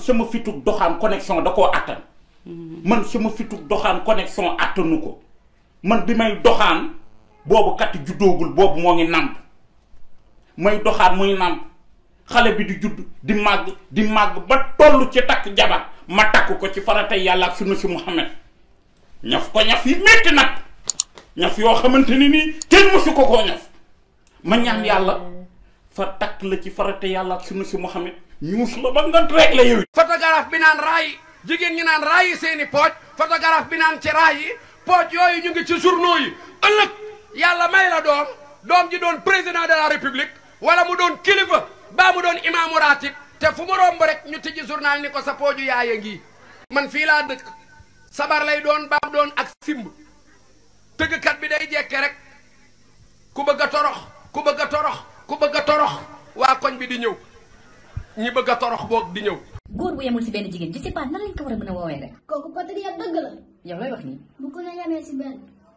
sama fitu doxaan connexion da koo attan man sama fitu doxaan connexion attanu ko man bi may doxaan boobu kat juddoogul boobu moo ngi nàmp may doxaan muy nàmp xale bi di judd di màgg ba toll ci takk jabar ma takk ko ci faratay yàlla ak sunna si Muhammad ñaf ko ñaf yi métti nag ñaf yoo xamante ni nii kenn mësu ko koo ñaf ma ñaan yàlla fa takk la ci faratay yàlla ak sunna si Muhammad ñuus la ba nga rek la yow. photographe bi naan raay jigéen ñi naan raay seeni pooj photographe bi naan ci raay yi pooj yooyu ñu ngi ci journaux yi ëllëg yàlla may la doom ji doon président de la république wala mu doon kilifa baa mu doon imaamu ratib te fu mu romb rek ñu tijji journal ni ko sa pooju yaaya ngi man fii laa dëkk sabar lay doon baam doon ak simb tëggkat bi day jekke rek ku bëgg a torox ku bëgg a torox ku bëgg a torox waa koñ bi di ñëw ñi bëgg a torox boog di ñëw. góor bu yemul si benn jigéen je sais pas nan lañ ko war a mën a woowee rek. kooku patriote dëgg la. yow looy wax nii. bu ko ne yemee si benn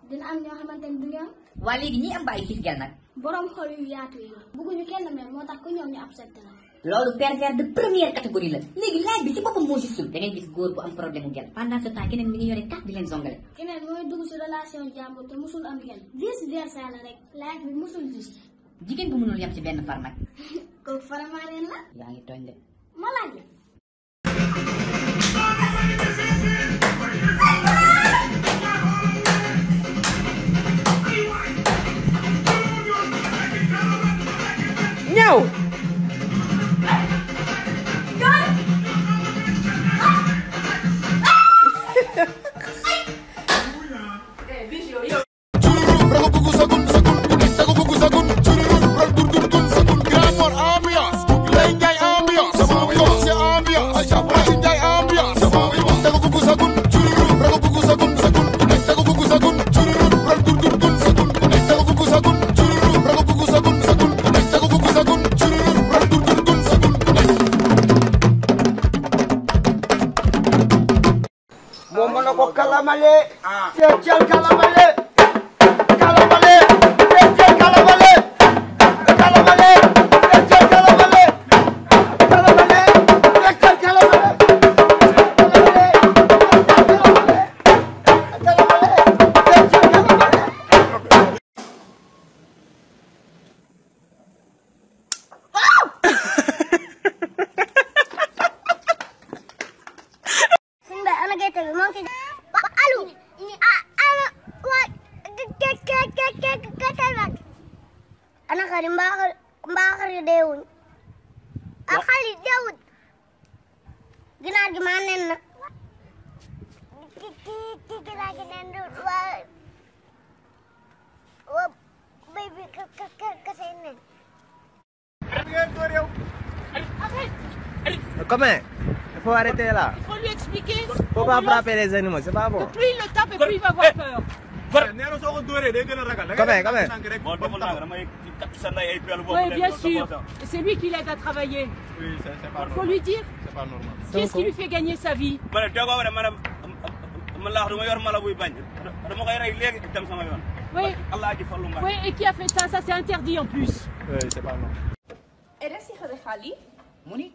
dina am ñoo xamante ni du ñu am. waa léegi ñi am bàyyi xiif gel nag. borom xol yu yaatu yi la. bëgguñu kenn mel moo tax ku ñëw ñu accepté la. loolu pervers de première catégorie la. léegi laaj bi si boppam moo gisul. da ngay gis góor bu am problème mu gel. pendant ce temps keneen mi ngi yore carte di leen zongale. keneen mooy dugg si relation jàmbur te musul am gel. vice versa la rek. laaj bi musul gis. jigéen bu mënul yem si benn far nag. kooku faramaareen la. yaa ngi tooñ de. ma laaj la. ñëw. Kalamale, Fecel Kalamale, Kalamale, Fecel Kalamale, Kalamale, Fecel Kalamale, Kalamale, Fecel Kalamale, Kalamale, Fecel Kalamale. Sunda ana gerte bi moo ngi ana xari mbaa xari deewuñ ak xali deewuñ ginaar gi maa nen na ki ginaar gi nen wa béy bi kase nen Comment? Il faut arrêter là. Il faut lui expliquer. Faut pas frapper les animaux, c'est pas bon. Plus il le tape et plus il va avoir peur. Oui, bien sûr. Et c'est lui qui l'aide à travailler. Oui, c'est pas normal. Faut lui dire. C'est pas normal. Qu'est-ce qui lui fait gagner sa vie? Oui. Oui, et qui a fait ça? Ça, c'est interdit en plus. Oui, c'est pas normal. ¿Eres hijo de Jali? Muni?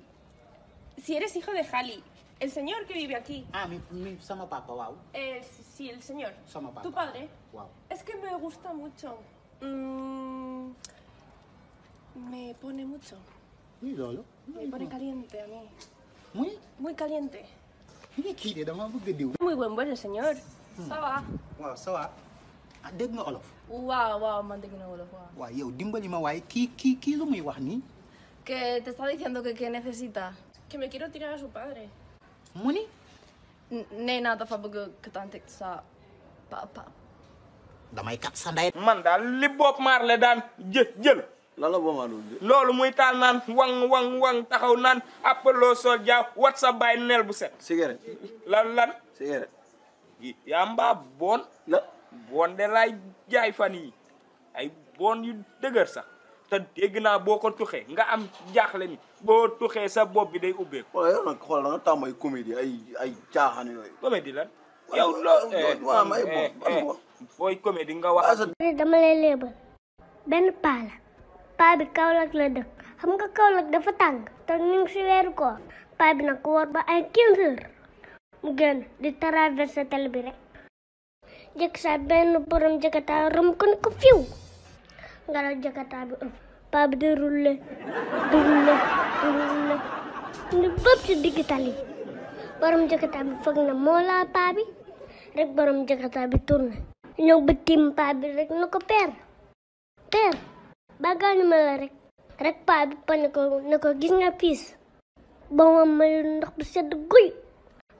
Si eres hijo de Jali, el señor que vive aquí. Ah, mi sama papa, wow. Sí, el señor. Sama papa. Tu padre. Wow. Es que me gusta mucho. Me pone mucho. Oui, Lolo. Me pone caliente a mí. Muy? Muy caliente. Muy Muy buen el señor. Ça va. Wow, ça va. Ah, dégg nga olof. Wow, man dégg na wolof. Waaw yow dimbali ma waaye kii lu muy wax nii. Que te está diciendo que necesita. Que me quiero tirar a su padre. Mu ni? Nee naa dafa bëgg que tante sa papa. damay kat sa ndey. man daal li Bob Marley daan jël. lan la Bob Marley jël. loolu muy taal naan wang taxaw naan appeloo sol jaaw wat sa baay neel bu set. cigarette. lan. cigarette. yaa mbaa bon. la bon de laay jaay fan yi ay bon yu dëgër sax te dégg naa boo ko tuxee nga am jaaxle ni boo tuxee sa bopp bi day ubbeeku. wala yow nag xool da nga tàmm ay comédie ay caaxaan yooyu. comédie lan. yow loo booy comédie nga wax. dama lay léebal benn paa la paa bi Kaolack la dëkk xam nga Kaolack dafa tàng te ñu ngi si weeru koor paa bi nag woor ba ay 15 heures mu génn di traversé tali bi rek jëkk saa benn borom jëkkataa rom ko ne ko fiw nga la jëkkataa bi ëpp paa bi di roulé ni bëpp ci digg tali bi borom jëkkataa bi foog na moo laa paa bi rek borom jëkkataa bi tourné ñëw ba tiim paa bi rek na ko père ba gaañu ma la rek paa bi pane ko ne ko gis nga piis ba ma mayu ndox bu sedd guy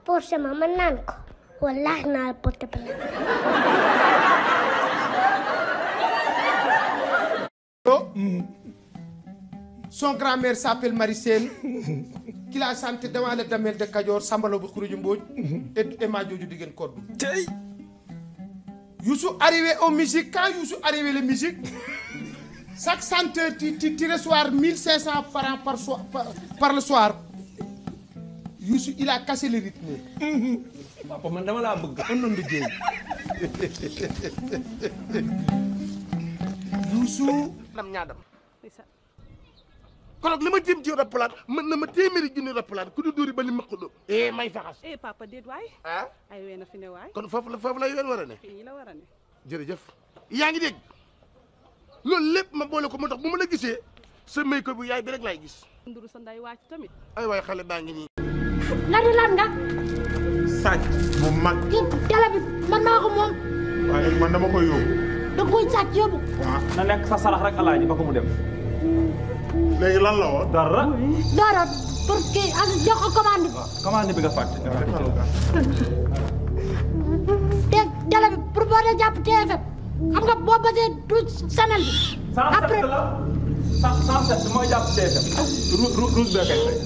forcément ma naan ko wallaahi naa la porté plainte. Son grand-mère s'appelle Marie-Sène qui l'a chanté devant le damel de Kajoor Sambalo bu Xuruju Mbooj et ma jooju digeen koddu Youssou arrivé aux musiques quand Youssou arrivé les musiques chaque chanteur tu reçois 1500 francs par le soir Youssou il a cassé le rythme. Papa man dama laa bëgg am na liggéey. Youssou. nam ñaadam. kon nag li ma jéem ci rappalaat mën na ma téeméeri junni rappalaat ku du dóori ba ni maqdo. may faxas. papa déet waay. ah. ay ween a fi ne waay. kon foofu la yoon war a ne. fii la war a ne. jërëjëf. yaa ngi dégg loolu lépp ma boole ko moo tax bu ma la gisee sa may ko bu yaay bi rek laay gis. nduru sa nday wàcc tamit. ay waay xale baa ngi nii. lan nga. sàcc bu mag. télé bi man maa ko moom. waaye man dama koy yóbbu. da koy sàcc yóbbu. waaw na nekk sa sarax rek alaaji ba ko mu dem. léegi lan la woon. dara. pour kii ak jox ko commande. commande bi nga fàtte. te télé bi pour boo dee jàpp TFM xam nga boo bëggee du channel bi. après 107 mooy jàpp TFM. rouge bee kay fay.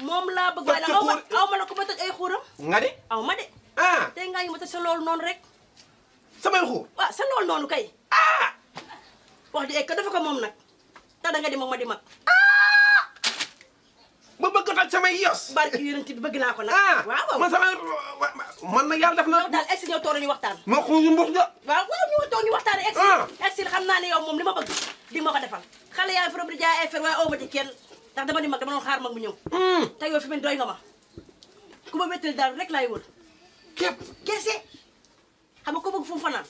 moom laa bëgg waaye nag aw ma la ko ba toj ay xuuram. nga di. aw ma de. tey ngaa ñu ma toj sa loolu noonu rek. samay xuur. waaw sa loolu noonu kay. wax di ka dafa ko moom nag. te da nga di mag ma di mag. ba bëgg a toj samay yos. barki yonent bi bëgg naa ko nag. waaw man samay man nag yàlla def na. daal egsi ñëw toog ñu waxtaan. ma xuuju mbux ja. waaw ñu toog ñu waxtaan egsi xam naa ne yow moom li ma bëgg di ma ko defal. xale yaa ngi fa di jaay ay fer waaye aw ma ci kenn ndax dama di mag dama doon xaar mag mu ñëw. te yow fi mu doy nga ma ku ma wéttali daal rek laay wër. képp kese xam nga ko bëgg fu mu fanaan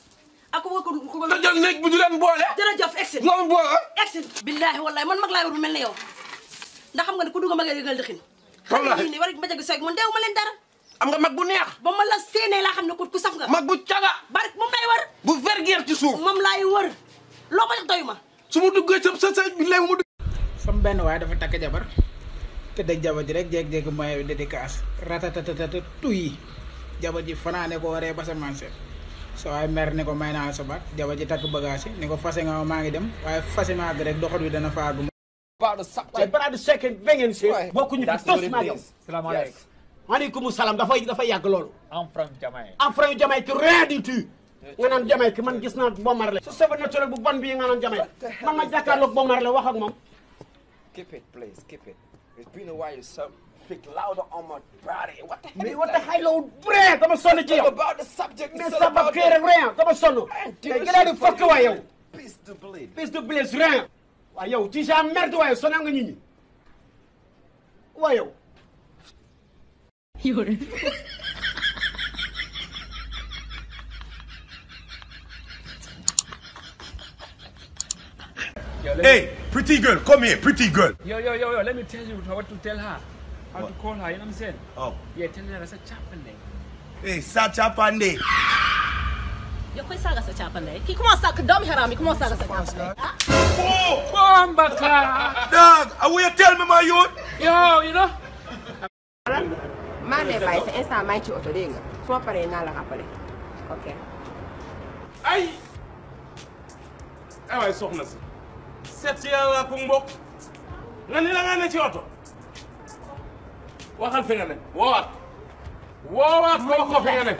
ak ku bëgg ku bëgg. te jël néeg bu ñu leen boole. jërëjëf egsi. moom boole. egsi billaahi wallaahi man mag laay wër bu mel ne yow ndax xam nga ne ku dugg mag a yëgal dëxin. wallaahi xam nga war ma jëg soog man deewu ma leen dara. am nga mag bu neex. ba ma la séenee laa xam ne ku saf nga. mag bu caga. bari moom laay wër. bu vergeer ci suuf. moom laay wër loo ma jox doyu ma. su ma duggee sa billahi mu dugg. sama benn waaye dafa takk jabar te dëgg jabar ji rek jékki-jékki mooy dédicace ratatatata tuy jabar ji fanaane ko waree ba sa manse sa waaye mer ne ko may naa la sa baat jabar ji takk bagage yi ne ko fase nga maa ngi dem waaye fase maa gi rek doxat bi dana faagu. waaye balaa du sekk ba ngeen si. bokkuñu fi tos maa yow. salaamaaleykum. maaleykum salaam dafa yàgg loolu. en franc Jamaïque. en franc Jamaïque rien du tout. nga naan Jamaïque man gis naa Bob Marley. su sebe naturel bu bon bii nga naan Jamaïque man ma jàkkaarloog Bob Marley wax ak moom. Keep it, please, keep it. It's been a while, you speak louder on my body. What the hell? Mais what the hell, old bread? Dama sonn ci yow. About the subject. Mais ça va créer rien. Dama sonn. Te gëlaat di fokk waa yow. Peace to bleed. Peace to bleed rien. waaye yow ci sa merde waaye sonal nga nit ñi waaye yow. Hey, pretty girl, come here, pretty girl. Yo, let me tell you what to tell her. How to call her, you know what I'm saying? Oh. Yeah, tell her that's a chapande. Hey, sa chapande. Yo, koi saga sa chapande. Ki kuma sa dom harami, kuma saga sa chapande. Oh, Bombaka. dog, how will you tell me my youth? Yo, you know? maa ngi lay bàyyi sa instant maa ngi ci oto dégg nga su ma paree naa la rappelé ok. ay waay soxna si seet ci yàlla ku mbokk nga ni la nga ne ci oto waxal fi nga ne woowaat ko fi nga ne.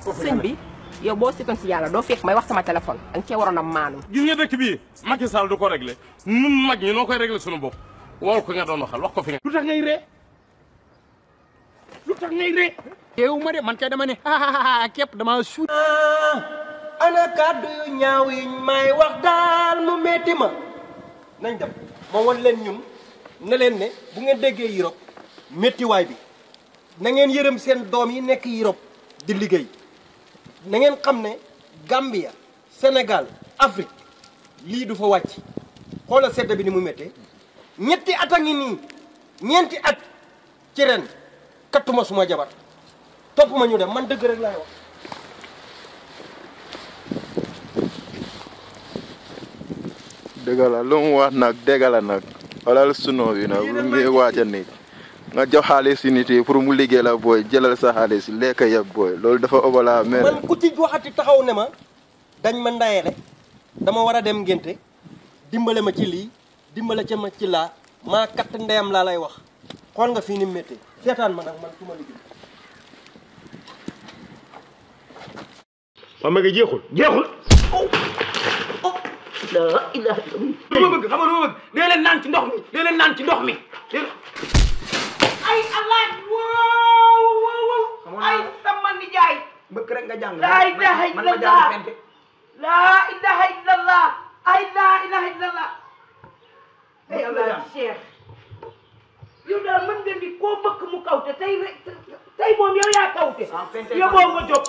sëñ bi yow boo sikkoon si yàlla doo fekk may wax sama téléphone da nga cee waroon a maanu. gis nga dëkk bii Macky Sall du ko réglé nun mag ñi noo koy réglé sunu bopp wool ko nga doon waxal wax ko fi nga. lu tax ngay ree lu tax ngay ree. teewu ma de man kay dama ne képp dama suut. ana kàddu yu ñaaw yi may wax daal mu metti ma nañ dem ma wan leen ñun ne leen ne bu ngeen déggee Europe méttiwaay bi na ngeen yërëm seen doom yi nekk Europe di liggéey na ngeen xam ne Gambia Sénégal Afrique lii du fa wàcc xoolal sedd bi ni mu méttee ñetti at a ngi nii ñeenti at ci ren kattuma suma jabar topp ma ñu dem man dëgg rek laay wax. dëgg la lu mu wax nag dëgg la nag xoolal suno bi nag bu ngi waaj a nekk nga jox xaalis si nit yi pour mu liggéey la booy jëlal sa xaalis lekk yëpp booy loolu dafa obala mais man ku ci waxati taxaw ne ma dañ ma ndayele dama war a dem ngénte dimbale ma ci lii dimbale ca ma ci laa maa katt ndeyam laa lay wax xool nga fii ni méttee seetaan ma nag man su ma liggéey. waa ma nga jeexul. la ilaha illallah. lu ma bëgg xam nga lu ma bëgg dee leen naan ci ndox mi dee leen naan ci ndox mi. ay allah wow ay sama nijaay. mbëkk rek nga jàng. laa ilaha illallah laa ilaha illallah ay laa ilaha illallah. ay allah Cheikh. yow daal mën nga ni koo bëgg mu kawte tey moom yow yaa kawte. yow boo nga jóg